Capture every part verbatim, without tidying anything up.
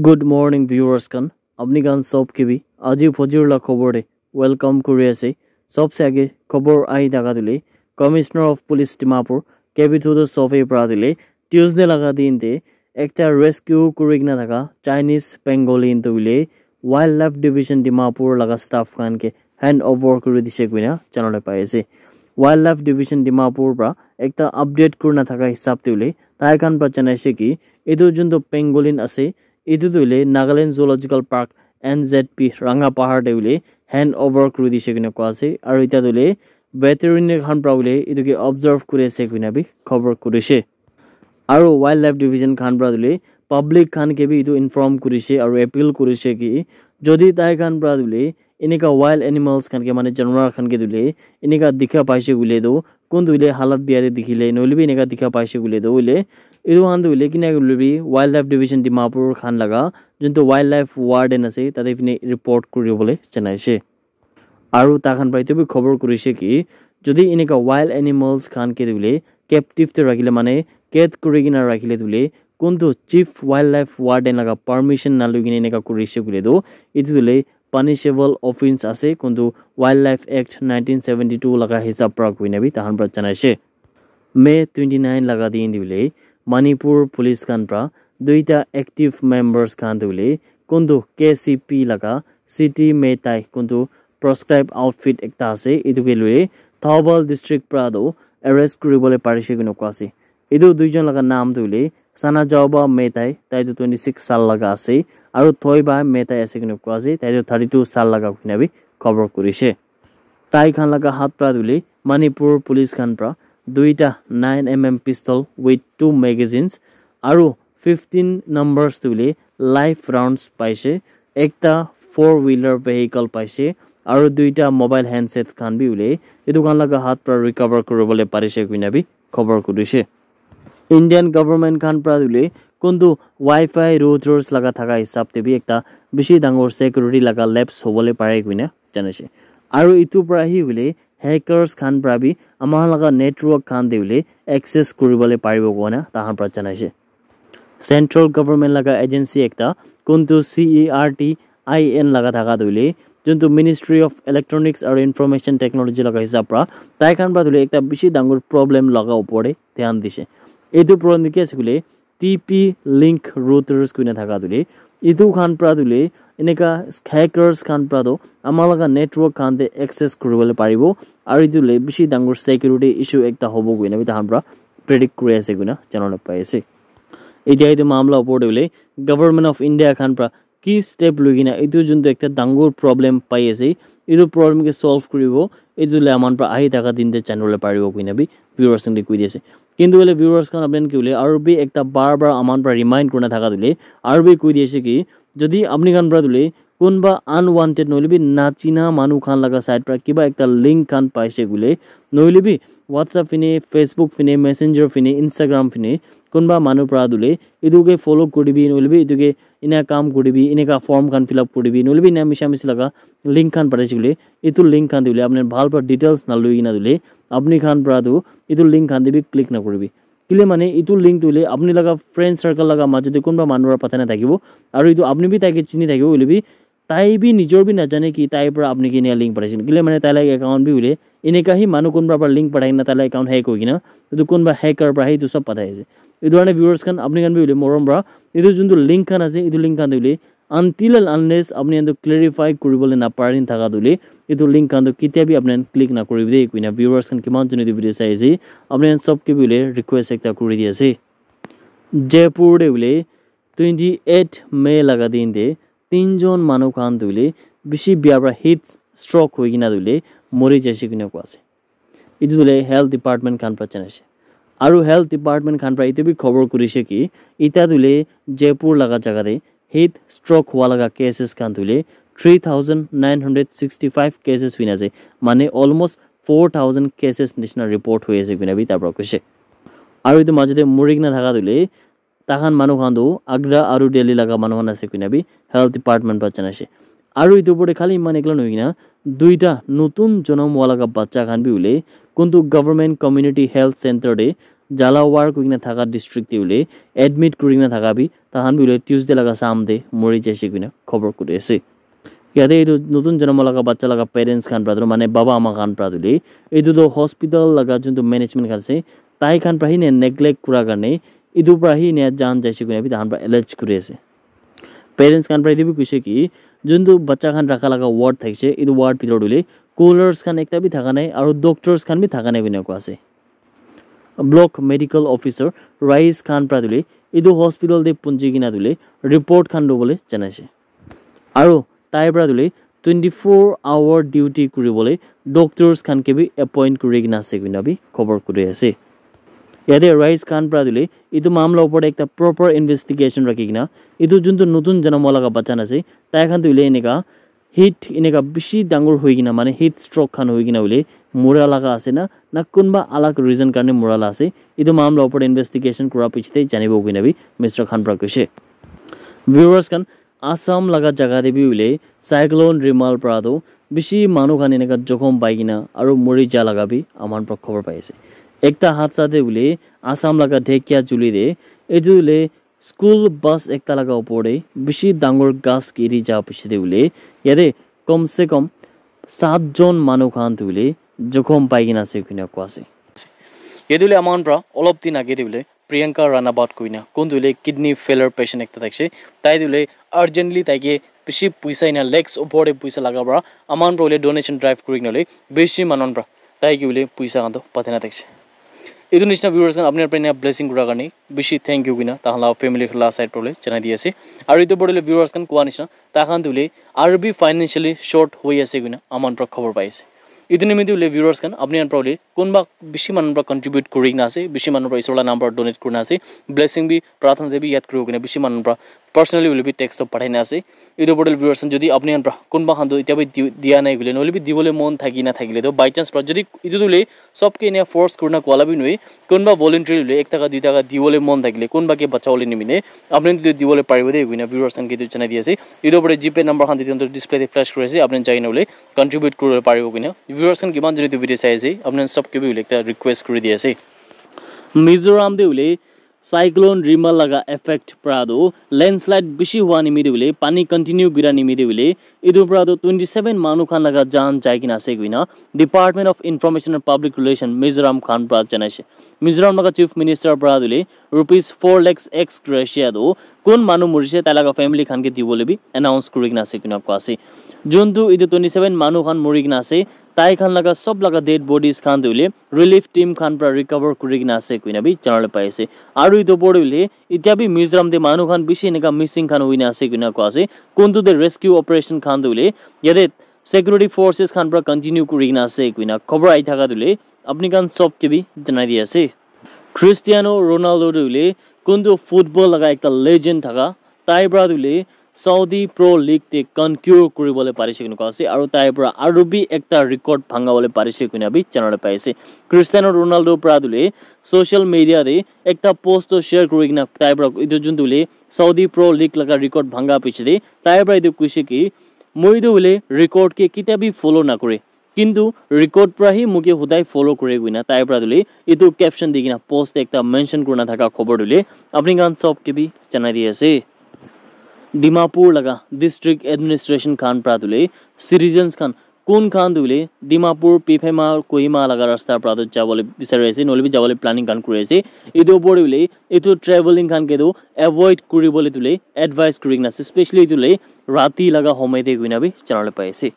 Good morning, viewers khan. Apni khan sob ke bi aji fajir la khobor de welcome kuri ase. Sobse age khobor ahi thaka tu le, Commissioner of Police Dimapur, K B Thudo Sofe pra tu le, Tuesday laga din te ekta rescue kuri kena thaka Chinese pangolin tu le Wildlife Division Dimapur laga staff khan ke hand over kuri dise koina janabole pai ase. Wildlife Division Dimapur pra ekta update kurina thaka hisab te hoile, tai khan pra janaise ki etu juntu pangolin ase, etu tu hoile Nagaland Zoological Park, N Z P, Rangapahar te hoile hand over kuri dise koina koa ase. Aru eta tu hoile veterinary khan pra hoile etu ke observe kuri ase koina bi khobor kurise. Aru Wildlife Division khan pra tu hoile public khan ke bi etu inform kurise aru appeal kurise ki jodi tai khan pra tu hoile enika wild animals khan ke, mane janwar khan ke tu hoile enika dikha paise koile tu, kun tu hoile halat bia te dikhile, nohoile bi enika dikha paise koile tu hoile, etu khan tu hoile kina hoile bi Wildlife Division Dimapur khan laga juntu wildlife warden ase, tate phine report kuribole janaise. Aru tai khan pra etu bi khobor kurise ki jodi enika wild animals khan ke tu hoile captive te rakhile, mane kaid kuri kena rakhile tu hoile, kuntu chief wildlife warden laga permission naloi kena enika kurise koile tu, etu tu hoile punishable offence ase, kuntu Wildlife Act nineteen seventy two laga hisab pra koina bi tai khan pra janaise. May twenty nine laga din te hoile Manipur police khan pra duita active members khan tu hoile kuntu K C P laga City Metai kuntu proscribed outfit ekta ase, etu ke loi Thoubal district pra tu arrest kuribole parise koina koa ase. Etu duijon laga naam tu hoile Sana Jaoba Metai, tai tu twenty six saal laga ase, aru Thoiba Metai ase koina koa ase, tai tu thirty two saal laga koina bi khobor kurise. Tai khan laga hath pra tu hoile Manipur police khan pra duita nine M M pistol with two magazines aru fifteen numbers tu hoile live rounds paise, ekta four wheeler vehicle paise, aru duita mobile handset khan bi hoile etu khan laga hath pra recover kuribole parise koina bi khobor kurise. Indian government khan pra tu hoile kuntu Wi-Fi routers laga thaka hisab te bi ekta bishi dangor security laga lapse hobole pare koina janaise. Aru etu pra hi hoile hackers khan pra bi ama khan laga network khan te hoile access kuribole paribo koina tai khan pra janaise. Central government laga agency ekta kuntu C E R T I N laga thaka tu hoile juntu Ministry of Electronics aru Information Technology laga hisab pra tai khan pra tu hoile ekta bishi dangor problem laga upor te dhyan dise. Etu problem tu ki ase koile T P link routers koina thaka tu hoile etu khan pra tu hoile enika hackers khan pra tu ama laga network khan te access kuribole paribo aru etu hoile bishi dangor security issue ekta hobo koina bi tai khan pra predict kuri ase koina janabole pai ase. Etia etu mamla upor te hoile Government of India khan pra ki step loi kena etu juntu ekta dangor problem pai ase, etu problem ke solve kuribo, etu le aman pra ahi thaka din te janabole paribo koina bi viewers khan ke koi di ase. Kintu hoile viewers khan apni khan ke hoile aru bi ekta bar bar aman pra remind kurina thaka tu hoile aru bi koi di ase ki jodi apni khan pra tu hoile kunba unwanted nohoile bi nachina manu khan laga side pra kiba ekta link khan paise koile, nohoile bi WhatsApp phine, Facebook phine, Messenger phine, Instagram phine kunba manu pra tu hoile etu ke follow kuribi, nohoile bi etu ke ena kam kuribi, eneka form khan fill up kuribi, nohoile bi ena misha mishi laga link khan parise koile, etu link khan tu hoile apni bhal pra details naloi kena tu hoile apni khan pra tu etu link khan te bi click nakuribi. Kile mane etu link tu hoile apni laga friend circle laga majo te kunba manu para patai na thakibo, aru etu apni bi tai ke chini thakibo, hoile bi tai bi nijor bi najane ki tai para apni ke enia link pathai ase. Kile mane tai laga account bi hoile eneka hi manu kunba para link pathai kena tai laga account hack hoi kena etu kunba hacker para hi etu sob pathai ase. Etu karne viewers khan, apni khan bi hoile morom para etu juntu link khan ase, etu link khan tu hoile until and unless apni khan tu clarify kuribole napari thaka tu hoile etu link khan tu ketia bi apni khan click nakuribi de koina viewers khan kiman jone etu video sai ase, apni khan sob ke bi hoile request ekta kuri di ase. Jaipur te hoile twenty eight May laga din te tinjon manu khan tu hoile bishi bia para heat stroke hoi kena tu hoile mori jaise koina koa ase. Etu tu hoile health department khan para janai ase. Aru health department khan para etu bi khobor kuri se ki eta tu hoile Jaipur laga jaga te heat stroke hua laga cases khan tu hoile three thousand nine hundred sixty five cases hoina ase. Mane almost four thousand cases nishina report hoi ase koina bi tar para koise. Aru etu majo te mori kena thaka tu hoile takhan manu khan tu Agra aru Delhi laga manu khan ase koina bi health department para janai ase. Aru etu opor te khali eman ekla nohoi kena duita notun jonom hua laga bacha khan bi hoile kuntu government community health center te Jhalawar koikena thaka district te hoile admit kurikena thaka bi tahan bi hoile Tuesday laga sham te mori jaise koina khobor kuri ase. Yate etu notun janma laga bacha laga parents khan pra tu, mane baba ama khan pra tu le, etu tu hospital laga juntu management khan ase, tai khan pra hi ne neglect kura karne etu pra hi ne jan jaise koina bi tahan pra allege kuri ase. Parents khan pra etu bi koise ki juntu bacha khan rakha laga ward thakise, etu ward bitor tu le coolers khan ekta bi thaka nai aru doctors khan bi thaka nai koina koa ase. Block medical officer Rais Khan pra tu le etu hospital te punji kena tu le report khan lobole janaise. Aru tai pra tu le twenty four hour duty kuribole doctors khan ke bi appoint kuri kena ase koina bi khobor kuri ase. Yate Rais Khan pra tu le etu mamla upor te ekta proper investigation rakhi kena etu juntu notun janma laga bacha na ase, tai khan tu le eneka heat eneka bishi dangor hoi kena, mane heat stroke khan hoi kena hoile mura laga ase na, na kunba alag reason karne mura la ase, etu mamla upor te investigation kura piche te janibo koina bi Mister Khan pra koise. Viewers khan, Assam laga jaga te bi hoile cyclone Remal pra tu bishi manu khan eneka jokhom pai kena aru mori ja laga bi aman pra khobor pai ase. Ekta hadsa te hoile Assam laga Dhekijuli te etu hoile school bus ekta laga upor te bishi dangor ghas giri ja piche te hoile yate kom se kom sat jon manu khan tu hoile jokhom pai kena ase koina koa ase. Yate hoile aman pra olop din age te hoile Priyanka Ranabat koina kun tu hoile kidney failure patient ekta thakise, tai tu hoile urgently tai ke bishi puisa ena lakhs upor te puisa laga pra aman pra hoile donation drive kuri kena hoile bishi manu pra tai ke hoile puisa khan tu pathai na thakise. Etu nishina viewers khan apni apni blessing kura karne bishi thank you koina tahan la family la side pra hoile janai di ase. Aru etu pore viewers khan koa nishina tai khan tu hoile aru bi financially short hoi ase koina aman pra khobor pai ase. Etu nimite hoile viewers khan apni khan pra hoile kunba bishi manu pra contribute kuri kena ase, bishi manu pra isor la naam pra donate kurina ase, blessing bi prathana te bi yad kuri kena bishi manu pra personally hoile bi text to pathai na ase. Etu pore viewers khan jodi apni khan pra kunba khan tu etia bi di- dia nai koile nohoile bi dibole mon thaki na thakile to by chance pra jodi etu tu hoile sob ke enia force kurina koa la bi nohoi, kunba voluntary hoile ek taka dui taka dibole mon thakile kunba ke bachawole nimite apni tu dibole paribo de koina viewers khan ke tu janai di ase. Etu pore GPay number khan etu display te flash kuri ase, apni jai na hoile contribute kuribole paribo koina. Viewers khan kiman jone etu video sai ase, apni khan sob ke bi hoile ekta request kuri di ase. Mizoram te hoile cyclone Remal laga effect pra tu landslide bishi hua nimite hoile pani continue gira nimite hoile etu pra tu twenty seven manu khan laga jan jai kena ase koina Department of Information and Public Relation Mizoram khan pra janaise. Mizoram laga Chief Minister pra tu hoile rupees four lakhs ex gratia tu kun manu murise tai laga family khan ke dibole bi announce kuri kena ase koina koa ase. Juntu etu twenty seven manu khan muri kena ase, tai khan laga sob laga dead bodies khan tu hoile relief team khan pra recover kuri kena ase koina bi janabole pai ase. Aru etu opor te hoile etia bi Mizoram te manu khan bishi eneka missing khan hoi kena ase koina koa ase. Kuntu te rescue operation khan tu hoile yate security forces khan pra continue kuri kena ase koina khobor ahi thaka tu hoile apni khan sob ke bi janai di ase. Cristiano Ronaldo tu hoile kuntu football laga ekta legend thaka, tai pra tu hoile Saudi Pro League te concur kuribole parise koina koa ase aru tai pra aru bi ekta record bhangabole parise koina bi janabole pai ase. Cristiano Ronaldo pra tu hoile social media te ekta post to share kuri kena tai pra etu juntu hoile Saudi Pro League laga record bhanga piche te tai pra etu koise ki moi tu hoile record ke ketia bi follow na kure, kintu record pra hi moke hodai follow kure koina tai pra tu hoile etu caption di kena post ekta mention kurina thaka khobor tu hoile apni khan sob ke bi janai di ase. Dimapur laga district administration khan pra tu hoile citizens khan kun khan tu hoile Dimapur, Piphema, Kohima laga rasta pra tu jabole bisari ase, nohoile bi jabole planning khan kuri ase. Etu opor te hoile etu traveling khan ke tu avoid kuribole tu hoile advice kuri kena ase, specially tu hoile rati laga homoy te koina bi janabole pai ase.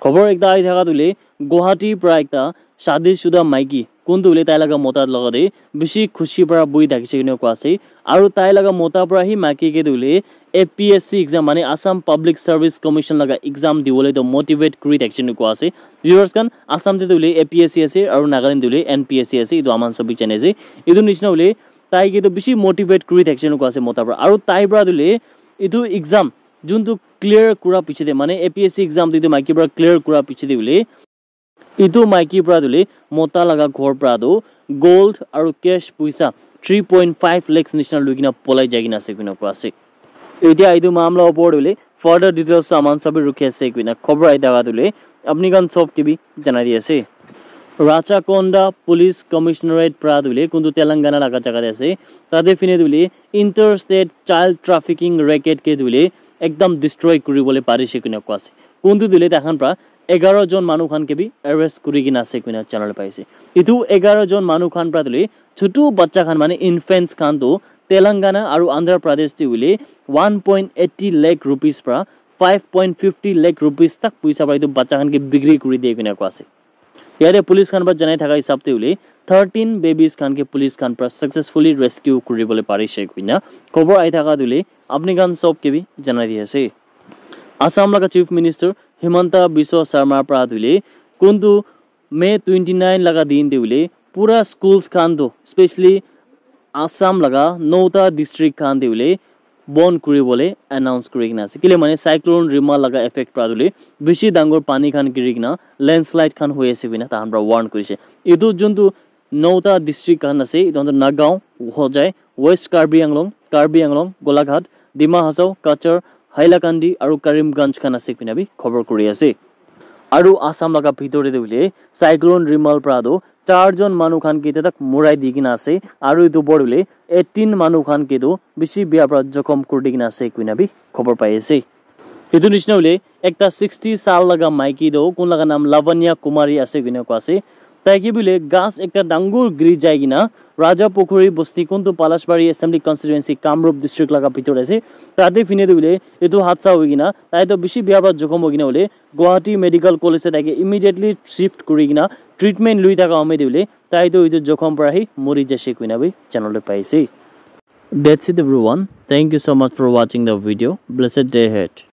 Khobor ekta ahi thaka tu hoile Guwahati pra ekta shadi shuda maiki kun tu hoile tai laga mota laga te bishi khushi pra bui thakise koina koa ase. Aru tai laga mota pra hi maiki ke tu hoile A P S C exam mane Assam Public Service Commission laga exam dibole to motivate kuri thakise koina koa ase. Viewers khan, Assam te tu hoile A P S C ase aru Nagaland te hoile N P S C ase, etu aman sob bi jane ase. Etu nishina hoile tai ke tu bishi motivate kuri thakise koina koa ase mota pra. Aru tai pra tu hoile etu exam juntu clear kura piche te mane A P S C exam tu etu maiki pra clear kura piche te hoile etu maiki pra tu hoile mota laga ghor pra tu gold aru cash puisa three point five lakhs nishina loi kena polai jai kena ase koina koa ase. Etia etu mamla opor te hoile further details aman sob bi rukhi ase koina khobor ahi thaka tu hoile apni khan sob ke bi janai di ase. Rachakonda Police Commissionerate pra tu hoile kuntu Telangana laga jaga te ase, tate phine tu hoile interstate child trafficking racket ke tu hoile ekdam destroy kuribole parishe koina koa ase. Kuntu tu hoile takhan pra egaro jon manu khan ke bi arrest kuri kena ase koina janabole pai ase. Etu egaro jon manu khan pra tu hoile chutu bacha khan mane infants khan tu Telangana aru Andhra Pradesh te hoile one point eighty lakh rupees pra five point fifty lakh rupees tak puisa pra etu bacha khan ke bikri kuri diye koina koa ase. Yate police khan pra janai thaka hisab te hoile thirteen babies khan ke police khan pra successfully rescue kuribole parishe koina khobor ahi thaka tu hoile apni khan sob ke bi janai di ase. Assam laga Chief Minister Himanta Biswa Sarma pra tu hoile kuntu May twenty nine laga din te hoile pura schools khan tu, specially Assam laga nouta district khan te hoile bon kuribole announce kuri kena ase. Kile mane cyclone Remal laga effect pra tu hoile bishi dangor pani khan giri kena landslide khan hoi ase koina tahan pra warn kurishe. Etu juntu nouta district khan ase, etu khan tu Nagaon, Hojai, West Karbi Anglong, Karbi Anglong, Golaghat, Dima Hasao, Cachar, Hailakandi aru Karimganj khan ase koina bi khobor kuri ase. Aru Assam laga bhitor te hoile cyclone Remal pra tu char jon manu khan ke tak murai di kena ase aru etu opor hoile eighteen manu khan ke tu bishi bia pra jokhom kuri di kena ase koina bi khobor pai ase. Etu nishina hoile ekta sixty saal laga maiki tu kun laga naam Lavanya Kumari ase koina koa ase. Tai ke bole ghas ekta dangor giri jai kena Raja Pukhuri Bosti kuntu Palashbari Assembly Constituency Kamrup District laga bhitor te ase. Tate phine tu hoile etu hadsa hoi kena tai tu bishi bia pra jokhom hoi kena hoile Guwahati Medical College te tai ke immediately shift kuri kena treatment lui thaka home te hoile tai tu etu jokhom pra hi mori jaise koina bi janabole pai ase. That's it everyone. Thank you so much for watching the video. Blessed day ahead.